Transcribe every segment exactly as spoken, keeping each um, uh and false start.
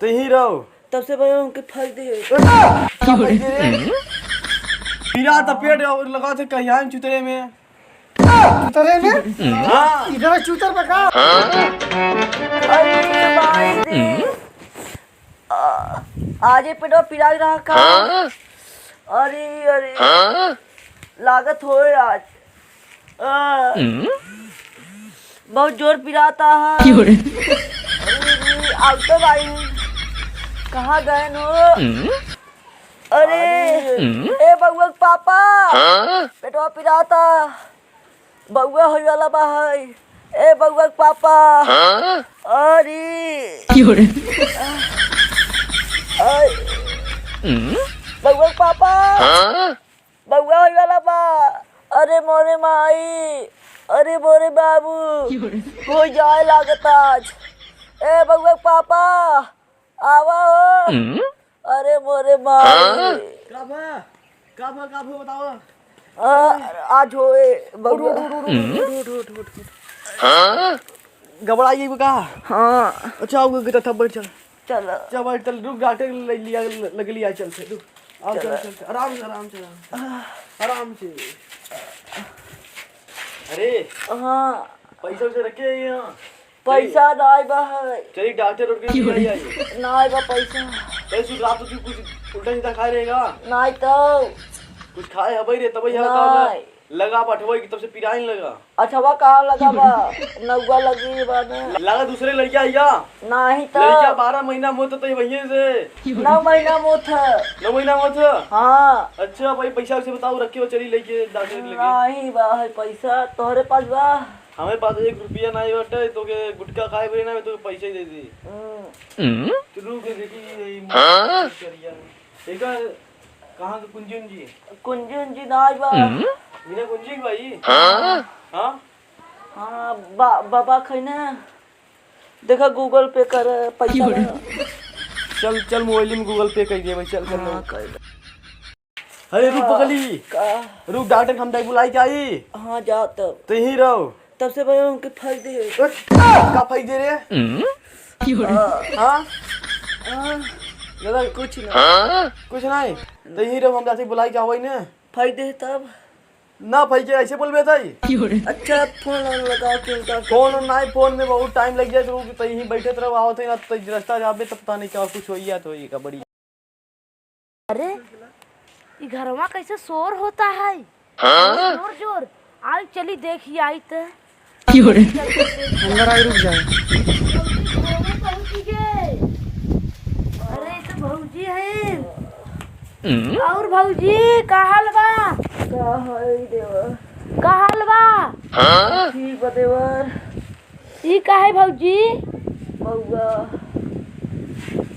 तो यहीं रहो। तब से भैया उनके फंस दे। का फंस दे रे? पीरा तो पेट और लगा थे कहियान चुतरे में। चुतरे में? हाँ। इधर चुतर में का? अरे भाई रे। आ, आज ये पेटवा पिराई रहा का? अरे, अरे। लागत होए आज। आ, बहुत जोर पिराता है। क्यों रे? अरे, अरे, आउटो भाई। कहाँ गए हो? अरे, ए बउआ के पापा। पेटवा पिराता। बउआ होई वाला बा है। ए बउआ के पापा। अरे। क्यों रे? अरे। बउआ के पापा। बउआ होई वाला बा। अरे मोरे माई। अरे मोरे बाबू। क्यों रे? हो जाए लागत आज। ए बउआ के पापा। आवा हो। अरे मोरे माई। का बा? का बा, का बा, बतावा। आ, आज होए, बउआ। उठ, उठ, उठ, उठ, उठ, उठ, उठ, उठ, उठ। गबड़ा ये का? हाँ। अच्छा, आओ, गिटा था, बैठ चल। चल। चल, बैठ चल, रुक, डॉक्टर ले लिया, लग लिया, चल से, रुक। आओ, चल, चल। चल, चल, आराम से, आराम से, आराम से। आराम से। अरे। हाँ। पैसा वैसा रखे हैं यहाँ? पैसा नाई बा है। चली डॉक्टर और के लिए आई, आई। नाई बा पैसा। कल सुबह रात को तू कुछ उल्टा सीधा खाए रहेगा? नाई तो। कुछ खाए हबई रे, तबई है, बताओ ना। नाई। लगा बा अठवा कि तब से पिराइन लगा। अठवा कहाँ लगा बा? नौवा लगी बा ना। लगा दूसरे लड़का है या? नाहीं तो। लड़का बारह महीना मोत तो वहीं से। नौ महीना मोत है। नौ महीना मोत है? हाँ। अच्छा भाई, पैसा वैसे बताओ, रखे हो, चली लेके डॉक्टर के लेके। नाहीं बा है पैसा, तोहरे पास बा? हमें पास एक रुपया नाहीं बाटे, तोके गुटखा खाए बे ना, मैं तोके पैसा ही दे दी। हम्म। तू रुक, देखी, ये हाँ? करिया। देखा, कहाँ के कुंजी उंजी? कुंजी उंजी नाहीं बा। बिना कुंजी के भाई? हाँ? हाँ? हाँ, बा-, बाबा खैना। देखा, Google Pay कर, पैसा क्यों रे? चल, चल, मोबाइल में Google Pay कर दे भाई, चल, कर हाँ, लो। कर दे। अरे, रुक हाँ। पगली। का? रुक, डॉक्टर के हम दाई बुलाई के आई। हाँ, जाओ तब। तो यहीं रहो। तब से भाई उनके फंस दे। ए, का फंस दे रे? हम्म? हाँ? हाँ। दादा, कुछ ना। कुछ नहीं? तो यहीं रहो, हम जाते बुलाई के आवई ने। फंस दे तब। ना फंस के ऐसे बोलबे ताई? अच्छा, फोन लगा के उनका। फोन नहीं, फोन में बहुत टाइम लग जाए, तो यहीं बैठे रहो, आवत है ना, तो रास्ता जाबे, तब पता नहीं क्या कुछ होई या तो होई का बड़ी। अरे, ई घरवा कैसे शोर होता है? हाँ? जोर जोर। आई चली देखी आई त। क्यों रे? अंदर आई, रुक जाए। अरे, ई तो भौजी है। हम्म? और भौजी, का हाल बा? का है देवर? का हाल बा? ठीक बा देवर। ई का है भौजी? बउआ।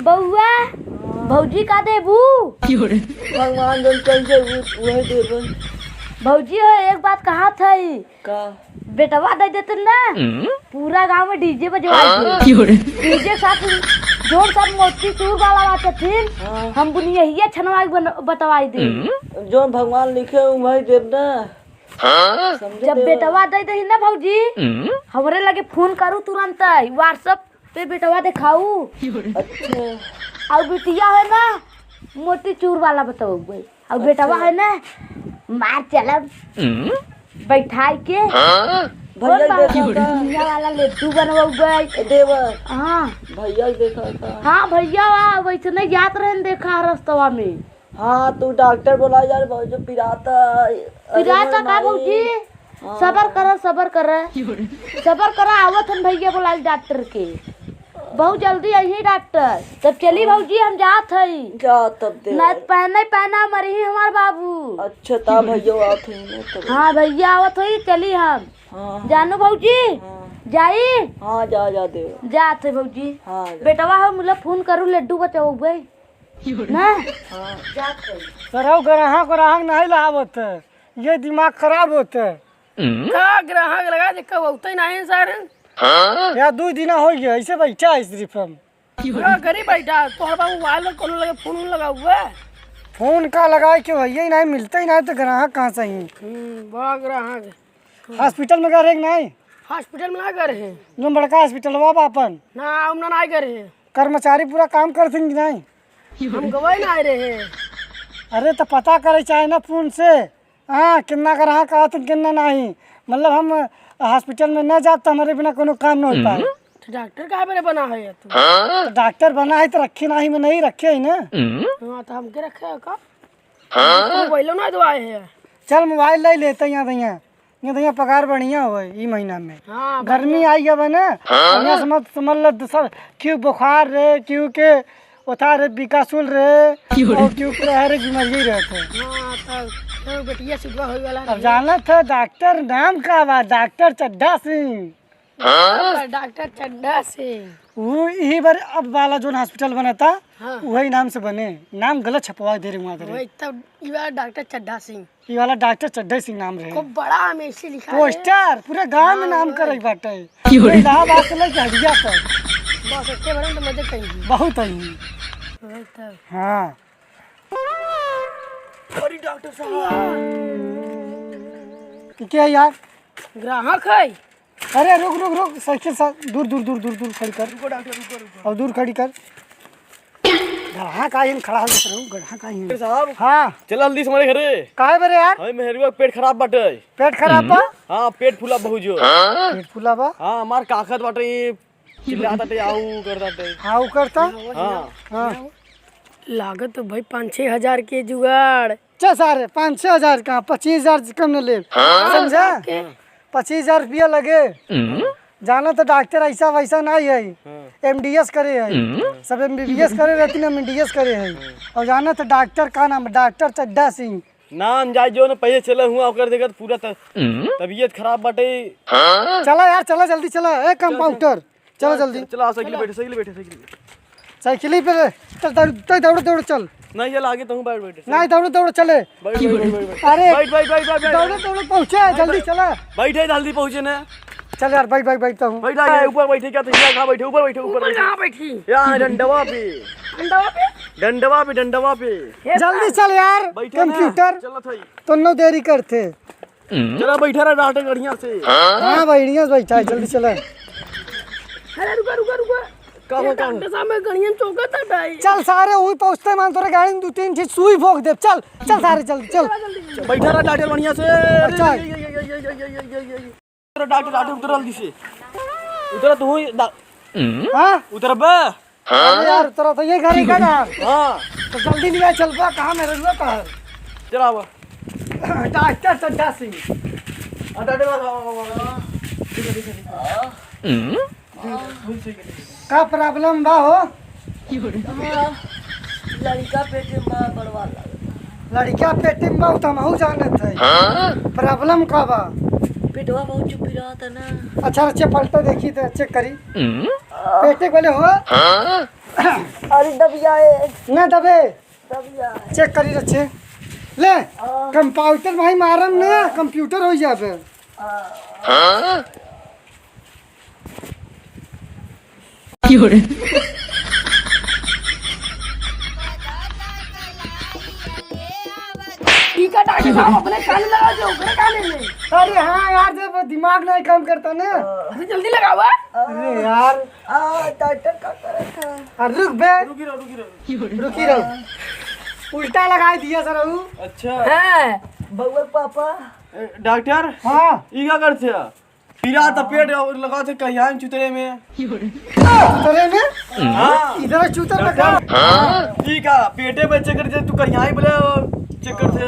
बउआ? हाँ। भौजी का देबू? भगवान जौन कइसे उ-, उहे देबे। भौजी हो, एक बात कहत हई। का? बेटवा दे देते ना, हम्म? पूरा गाँव में DJ बजवाई दे। DJ के साथ जोर साथ मोतीचूर वाला बात हथिन, हाँ। हम बुनियहिया छनवा के बन-, बतवाई दे। हम्म? जौन भगवान लिखे उहे देब ना। हाँ? समझे जब देवर? बेटवा दे दही ना भौजी, हम्म? हमरे लगे फोन करू तुरंत, WhatsApp पे बेटवा देखाऊ। अच्छा। और बिटिया है ना, मोतीचूर वाला बतौबे। और अच्छा। बेटवा है ना, मार चलब। हम्म? बैठाई के। हाँ? भैया कौन देखा बाबू? का? बुनिया वाला लड्डू बनवौबे। ए देवर। हाँ। भैया देखा का? हाँ भैया, वैसे नहीं जात रहन देखा रस्तवा में। हाँ, तू डॉक्टर बोला यार, बहुत जो पिराता है। अरे पिराता मोर का माई। भौजी? हाँ। सबर कर, सबर कर। सबर कर, आवत हन भैया बोला डॉक्टर के। बहुत जल्दी आई डॉक्टर। तब चली भौजी, हम जात हई। जा तब दे। ना पहने पहना मरी हमार बाबू। अच्छा, ता भैया आवत हई ना तब। हाँ, भैया आवत हई, चली हम। हाँ, हाँ। जानू भौजी? हाँ। जाई? हाँ, जा, जा दे। जात हई भौजी। हाँ, जा। बेटवा हो मुला फोन करू, लड्डू बचौबे। ना? हाँ। सरऊ ग्राहक, ग्राहक नहीं लावत है, ये दिमाग खराब होत है। का ग्राहक लगा दे, कब होते नहीं सर? यार, दो दिन हो गया, ऐसे बैठा है सिर्फ हम। हाँ, घरे बैठा, तोहर बाबू मोबाइल में कोनो लगे फोन उन लगा हुआ है? फोन का लगाए के भैया ही नहीं, मिलते ही नहीं तो ग्राहक कहाँ से ही? हम्म, बड़ा ग्राहक है। हॉस्पिटल में गए रहे कि नहीं? हॉस्पिटल में ना गए रहे। जो बड़का हॉस्पिटल बा अपन? ना, हम ना, ना गए रहे। कर्मचारी पूरा काम करथिन कि नाहीं? हम गवाए ना आए रहे। अरे, त पता करे चाहे ना फोन से। हाँ, कितना ग्राहक आवत हैं, कितना नाहीं। मतलब, हम हॉस्पिटल में ना जाब, त हमरे बिना कोनो काम न होइ पाए। तो डॉक्टर काहे बरे बना है तू? तो डॉक्टर बना है, त रखे नाहीं, में नहीं रखे है ना। हाँ, तो हमके रखे है का? मोबाइलो ना दवाए है। चल, मोबाइल ले लेते हैं, यहाँ, यहाँ। ये तो यहाँ पगार बढ़िया होए ई महीना में। हाँ, गर्मी बढ़िया। आई अब है ना, हाँ। बढ़िया समझ, समझ ल, दूसर क्यों बुखार रे, क्यों के उठा रे, बिकासुल रे, क्यों रे? और क्यों के रहा रे, बीमारी रहत है। हाँ, तब तो बेटिया सुधवा होई वाला अब रही। जानत है डॉक्टर नाम का बा, डॉक्टर चड्ढा सिंह। हाँ, डॉक्टर चड्ढा सिंह। वो यही बार अब वाला जोन हॉस्पिटल बनता, हाँ। वही नाम से बने, नाम गलत छपवा दे रहे वहाँ करे। वही तब ई वाला डॉक्टर चड्ढा सिंह। ई वाला डॉक्टर चड्ढे सिंह नाम रहे। खूब बड़ा हमें इसे लिखा है। पोस्टर पूरे गाँव में हाँ, नाम वही। करई बाटे। क्यों रे? इलाहाबाद से लेके हटिया तक। बस इतने बड़े में तो मजे कहीं। बहुत है। वही तो। हाँ। अरे डॉक्टर साहब। ये क्या है यार? ग्राहक है। अरे रुक, रुक, रुक, साइकिल सा-, दूर, दूर, दूर, दूर, दूर खड़ी कर। रुको डॉक्टर, रुको, रुको। और दूर खड़ी कर। गढ़हा का ही खड़ा हो गया, गढ़हा का ही। डॉक्टर साहब। हाँ। चला जल्दी से हमारे घरे। काहे बरे यार? हमें मेहरुआ के पेट खराब बाटे। पेट खराब बा? हाँ, पेट फूला बहुत जोर। पेट फूला बा? हाँ, हमार काखत बाटे, ये चिल्लाता टे, आऊ करता टे। आऊ करता? हाँ। हाँ। लागत तो भाई पाँच छः हजार के जुगाड़। चल सारे, पाँच छः हजार का, पच्चीस हजार से कम न लेब। हाँ? समझा? ओके। पच्चीस हजार रुपया लगे। हम्म। जाना तो डॉक्टर ऐसा वैसा नहीं है, हाँ। एमडीएस करे है। हम्म। सब एमबीबीएस करे रहती ना, एमडीएस करे है। हाँ। और जाना तो डॉक्टर का नाम, डॉक्टर चड्ढा सिंह। नाम जाए जो ना, पहले चला हुआ, ओकर देखत पूरा त-, हम्म। तबीयत खराब बाटे। चला यार, चला जल्दी चला, ए चल, चल। कंपाउंडर। चला चल, जल्दी। चला, साइकिल चला। बैठे, साइकिल बैठे, साइकिल बैठे। साइकिल ही पे ले। चल, दौड़, दौड़, दौड़, दौड़, चल। नहीं, चल, आगे तू बैठ, बैठ। नहीं, दौड़, दौड़, चले। बैठ, बैठ, बैठ, बैठ, बैठ। अरे, बैठ, बैठ, बैठ, बैठ, बैठ। दौड़, दौड़, पहुँचे, बैठ, जल्दी बैठ। चला। बैठे, जल्दी पहुँचे ना। चल यार, बैठ, बैठ, बैठ, तू। बैठ, आगे, ऊपर बैठे, क्या तू यहाँ कहाँ बैठे? ऊपर बैठे, ऊपर ऊपर बैठे। कहाँ बैठी? यहाँ डंडवा पे। डंडवा पे? डंडवा पे, डंडवा पे। ये जल्दी साला। चल यार, बैठे ना। कंप्यूटर। चलो, थाई। तो नौ देरी करते। चला, बैठा रहा डॉक्टर बढ़िया से। हाँ, बढ़िया से बैठा है, जल्दी चला। अरे, रुका, रुका, रुका। का ये हो, का हो? डॉक्टर साहब, मैं गड़िया में चौका था भाई। चल सारे, वही पहुँचते मान तोरे गाड़ी में दो तीन चीज सुई भोंक दे। चल, चल सारे, जल्दी, चल। चला जल्दी, जल्दी। बैठा रहा डॉक्टर बढ़िया से। अच्छा। ये, ये, ये, ये। उतर डॉक्टर, डॉक्टर उतर जल्दी से। उतर तू ही डा-, हाँ? उतर बे। अरे यार, उतरा तो ये घर ही का ना। हाँ। तो जल्दी लिया चल बा, कहाँ मेरे हुआ कहाँ? चला बा। डॉक्टर चड्ढा सिंह। आ, डॉक्टर बा, बा, बा, बा, बा। ठीक है, ठीक है, ठीक है। हम्म? का प्रॉब्लम बा हो? हाँ, लड़का पेटे में बा, बड़वा लागल। लड़का पेटे में बा, उ त हमहू जानत है। हाँ? प्रॉब्लम का बा? पेटवा बहुत चुपी रहत है ना। अच्छा, अच्छा, पलटा देखी तो चेक करी। हम्म? पेटे बोले हो? हाँ? अरे दबिया है। ना दबे। दबिया है। चेक करी अच्छे। ले, हाँ। कंपाउंडर भाई मारम ना, हाँ। कंप्यूटर हो जाबे। हाँ। हाँ? ठीक है, डॉक्टर साहब, अपने कान लगा दे, ओकरे कान में। अरे हाँ यार, जब दिमाग नहीं काम करता ना। अरे जल्दी लगावा। अरे यार। आ, डॉक्टर का करत है? अरे रुक बे। रुकी रहो, रुकी रहो। रुकी रहो। उल्टा लगाई दिया सर, ऊ। अच्छा। हाँ। बउआ के पापा। ए, डॉक्टर? हाँ। ई का करत है? पीरा त पेट और लगा थे कहियान चुतरे में। चुतरे में? हाँ। इधर चुतर में का? हाँ। ई का पेटे में चक्कर जे तू कहियाई बोले चक्कर थे।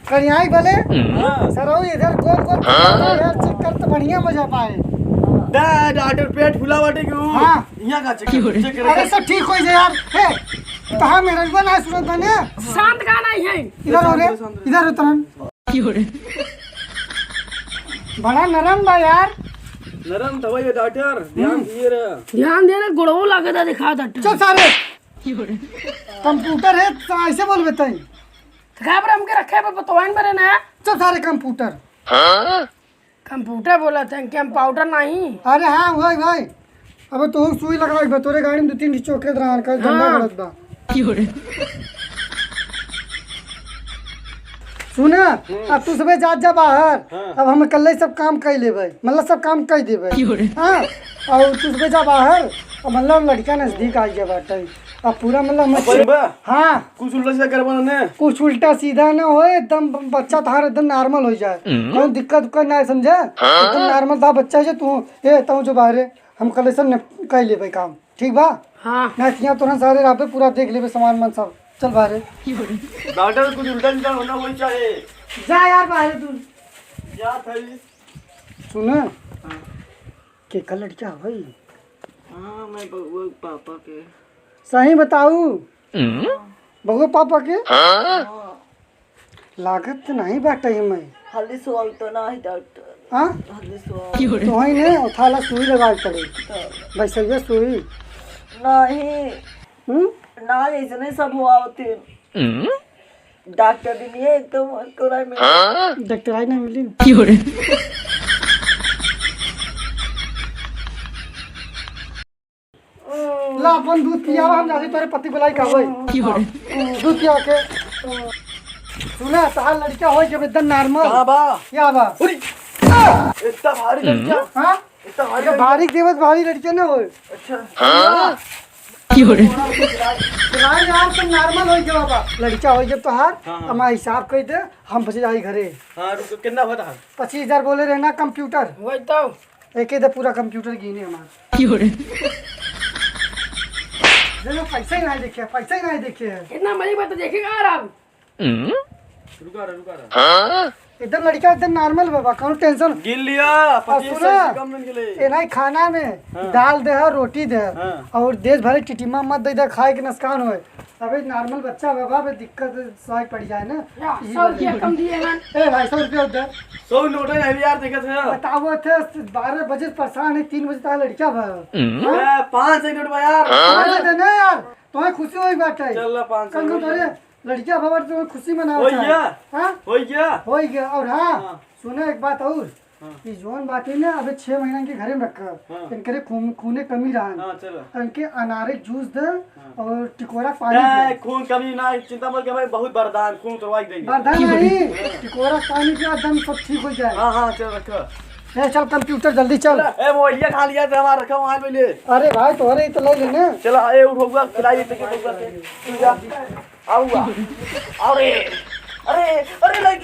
कहियाई बोले? हाँ। सरऊ इधर गोल गोल यार चक्कर तो बढ़िया मजा पाए। दे डॉक्टर पेट फुला बाटे क्यों? हाँ। यहाँ का चक्कर, चक्कर। अरे सब ठीक हो जाए यार। हे, तो हाँ मेरा भी बना सुनो तने। शांत गाना ही है। इधर हो रे, इधर उतरन। बड़ा नरम बा यार। नरम त भाई डॉक्टर, ध्यान हम्म। दिए रे। ध्यान दे रे, गोड़वो लागत है, दिखा डॉक्टर। चल सारे। कंप्यूटर है, तो ऐसे बोल बताई। तो का पर हमके रखे पर बतवाइन बरे ना। चल सारे कंप्यूटर। कंप्यूटर बोलत है कि हम पाउडर नहीं। अरे हाँ, वही, वही। अब तोहू सुई लगाई बा, तोरे गाड़ी में दो तीन ठे चोखे रहा, कल धंधा हाँ। गलत बा। सुना, हम्म। अब तू सबे जात जा बाहर, हाँ। अब हम अकेले सब काम कर लेबे, मतलब सब काम कर देबे। क्यों रे? हाँ, और तू सबे जा बाहर, अब मतलब लड़का नजदीक आ गया बाटे, अब पूरा मतलब हम अब बा? हाँ। कुछ उल्टा सीधा करबा ना। कुछ उल्टा सीधा ना होए, एकदम बच्चा तहार एकदम normal हो जाए, हम्म। कौन दिक्कत उक्कत ना है, समझे? हाँ। एकदम normal था बच्चा है तू, ए, तू जो बाहरे, हम कल सब निप-, कर लेबे काम। ठीक बा? हाँ। ना किया तोहन सारे राबे पूरा देख लेबे सामान मन सब। चल बाहरे। डॉक्टर कुछ उल्टा सीधा होना वही चाहे। जा यार बाहरे तू। जा थाई। सुन। हाँ। केकर लड़का हवई? हाँ, मैं बउआ पापा के। सही बताऊ? हम्म? बउआ पापा के? हाँ। लागत त नहीं बाटे हमें। हल्दी सुआल तो ना है डॉक्टर। हाँ? हल्दी सुआल। तो है ने, उठाला सुई लगाए पड़े। तो। वैसे ये सुई। नहीं। हम्म? ना, ऐसे नहीं सब हुआ होते। हम्म? डॉक्टर भी नहीं है, एकदम कोराई में। डॉक्टर आई नहीं मिली। ला अपन दूध पियावा, हम जाते तोरे पति बुलाई का होई। दूध पिया के। सुना, तहार लड़का होई जब एकदम normal। कहाँ बा? क्या बा? उरी! इतना भारी लड़का? हाँ? इतना भारी ये लड़का? भारी देवत भारी लड़का ना होई। अच्छा। हाँ? भाई यार, सब normal होई जब बा। लड़का होई जब तोहार, हाँ, हाँ। हमारा हिसाब कर दे, हम बचे जाई घरे। हाँ, रुक, कितना होता है? पच्चीस हजार बोले रहे ना computer। वही तो। एक ही दे पूरा computer गिने हमार। क्यों रे? देखो, पैसा ही नहीं देखे, पैसा ही नहीं देखे। इतना मजे बात तो देखेगा यार आप। रुका रहा, रुका रहा। एकदम लड़का एकदम normal बाबा, कौनो tension। गिन लिया, और पच्चीस सुना, से कम नहीं गिले। ए नहीं, खाना में हाँ। दाल दे है, रोटी दे है, हाँ। और देश भर टिटिमा मत दे दे, खाए के नुकसान होए। अबे normal बच्चा बाबा, अबे दिक्कत सही पड़ जाए ना। या, यही सौ वजह रुपया से। कम दिए हैं। ए भाई, सौ रुपया दे। सौ नोट है यार, देखत है। बताओ थे, बारह बजे से परेशान है, तीन बजे तक लड़का भर। ए, पाँच सौ नोट बा यार। पाँच सौ दे ना यार, तुम्हें खुशी होई बात है। चल ला, पाँच सौ कल को रुपया। तोरे लड़किया बाबा तो खुशी मनावत होई है। गया? हाँ? होई गया? होई गया। और हाँ, हाँ। सुनो एक बात और, हाँ। कि जौन बात है ना, अबे छह महीना के घरे में रखा, हाँ। इनकरे खून, खूने कमी रहा। हाँ, चलो। इनके अनारे जूस दे हाँ। और टिकोरा पानी नहीं, दे। खून कमी ना, चिंता मत कर भाई, बहुत वरदान, खून उतरवा के देंगे। वरदान नहीं, टिकोरा पानी पिया, दम सब ठीक हो जाए। हाँ, हाँ, चल रखो। ए, चल computer जल्दी चल। ए, मोबाइलिया खा लिया था हमारा, रखा वहाँ पे ले। अरे भाई, तोहरे ही तो ले लेने। चला, ए, उठ, होगा, खिलाई दे, होगा, तू जा। आऊँगा। अरे, अरे, अरे, लाइट,